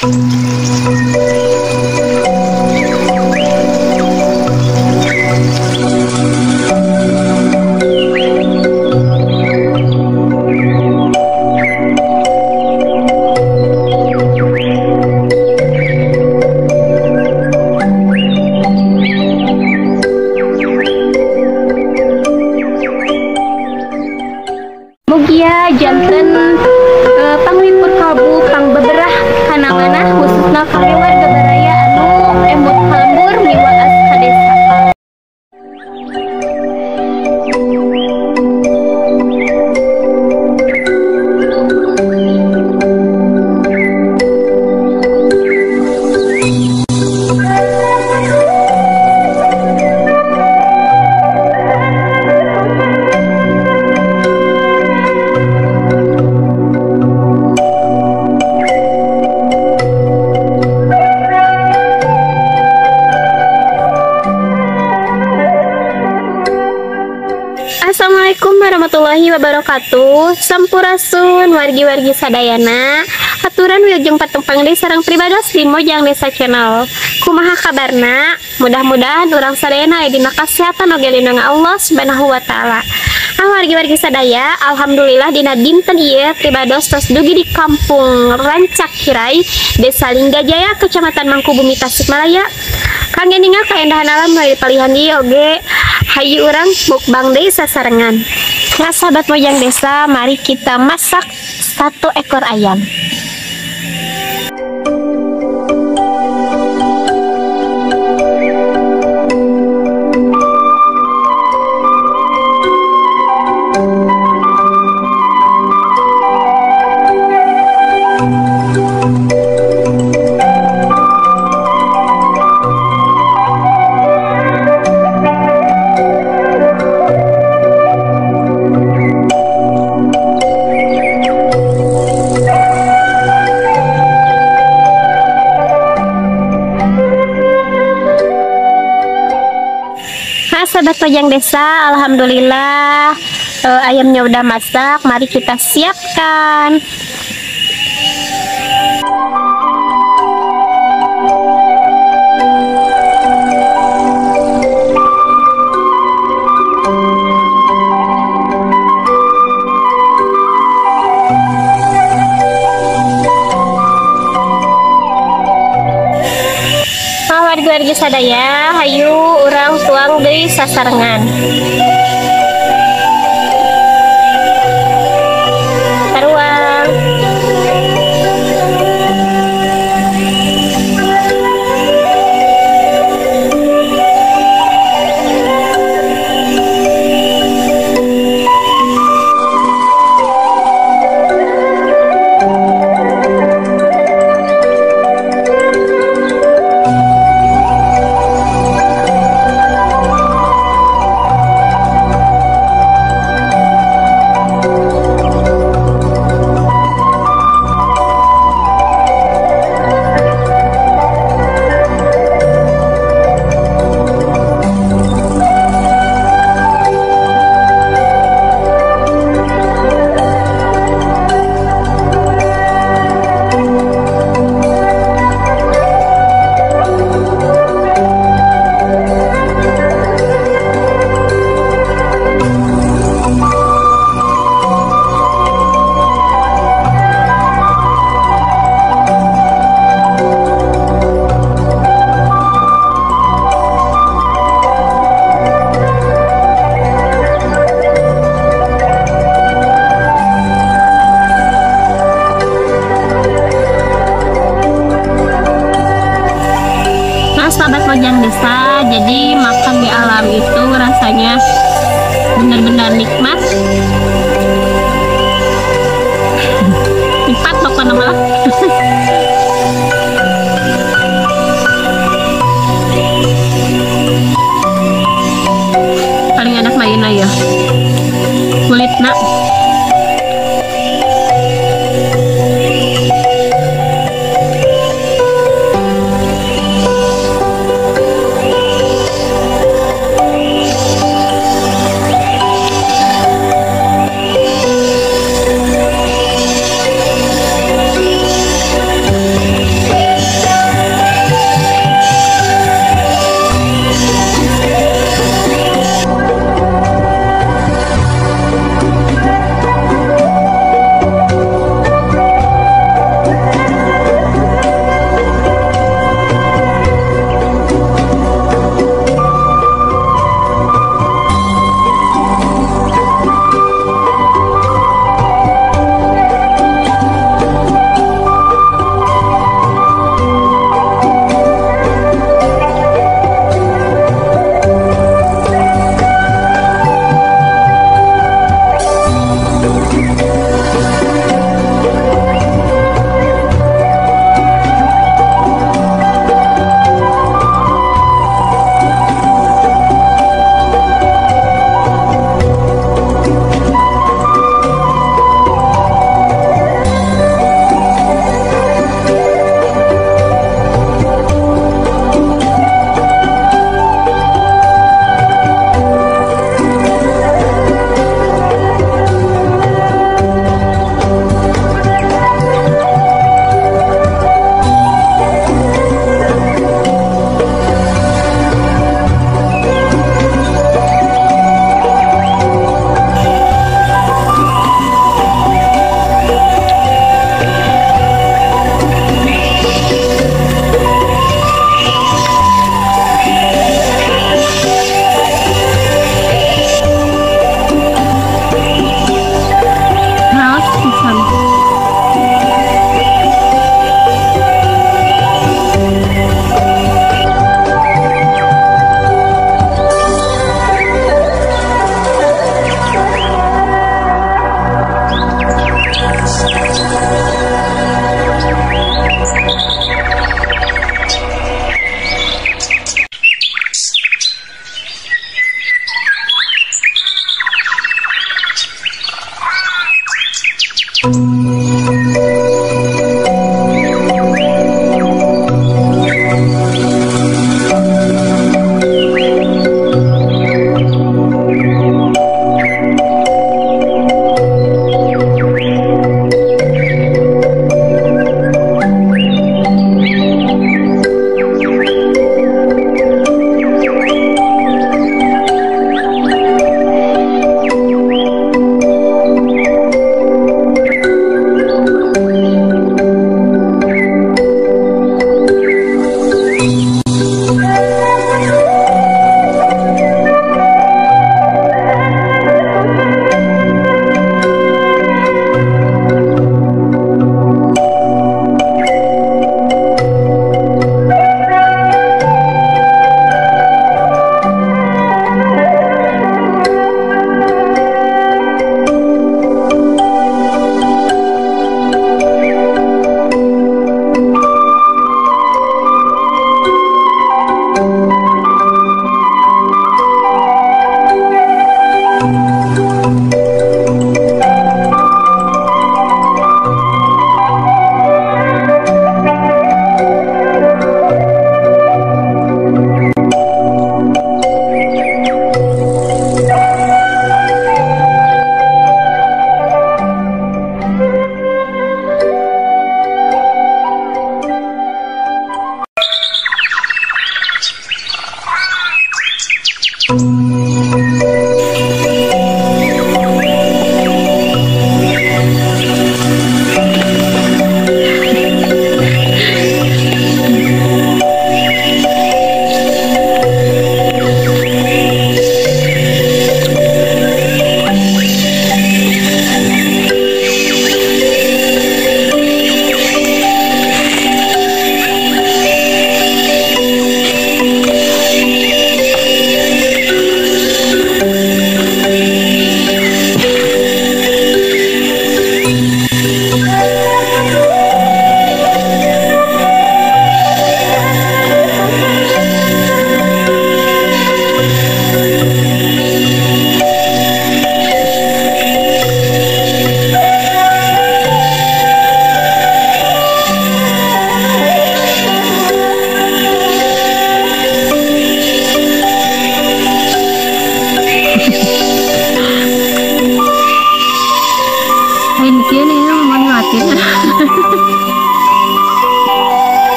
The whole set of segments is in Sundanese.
Mugia janten panglipur kalbu pangbeberah kana manah khususna kangge warga baraya anu emut ka lembur miwaas ka desa. Assalamualaikum warahmatullahi wabarakatuh. Sampurasun wargi-wargi sadayana. Aturan wilujeng patempang deui sareng pribados di Mojang Desa Channel. Kumaha kabarna? Mudah-mudahan urang sadayana aya dina kasehatan oge lindungan Allah Subhanahu wa taala. Ah wargi-wargi sadaya, alhamdulillah dina dinten ieu pribados tos dugi di Kampung Rancak Hirai, Desa Linggajaya, Kecamatan Mangkubumi, Tasikmalaya. Kangge ningal kaendahan alam nu dipalihan ieu oge hayu urang mukbang deui sasarengan. Nah sahabat Mojang Desa, mari kita masak satu ekor ayam. Sahabat Mojang Desa, alhamdulillah ayamnya udah masak. Mari kita siapkan. Wargi-wargi sadaya, hayu urang tuang deui sasarengan. Taruang.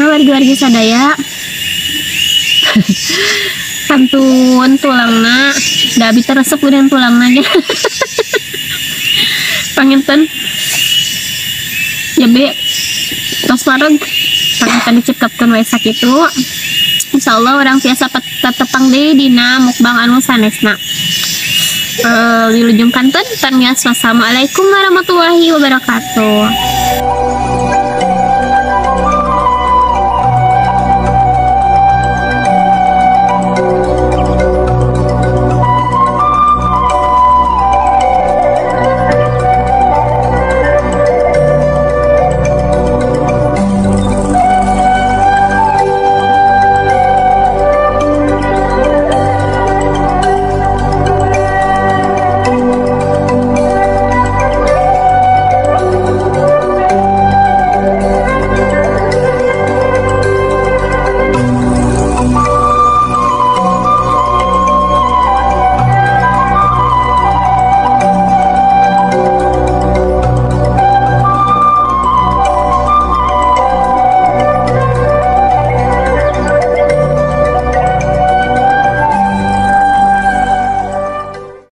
Wargi-wargi sadaya kantun tulangna da abi teh resep geuning tulangna ge panginten jabe tos wareg panginten dicekapkeun we sakitu. Insyaallah urang tiasa tetepang deui dina mukbang anu sanesna. Wilujeng kanten tamias. Wassalamualaikum warahmatullahi wabarakatuh.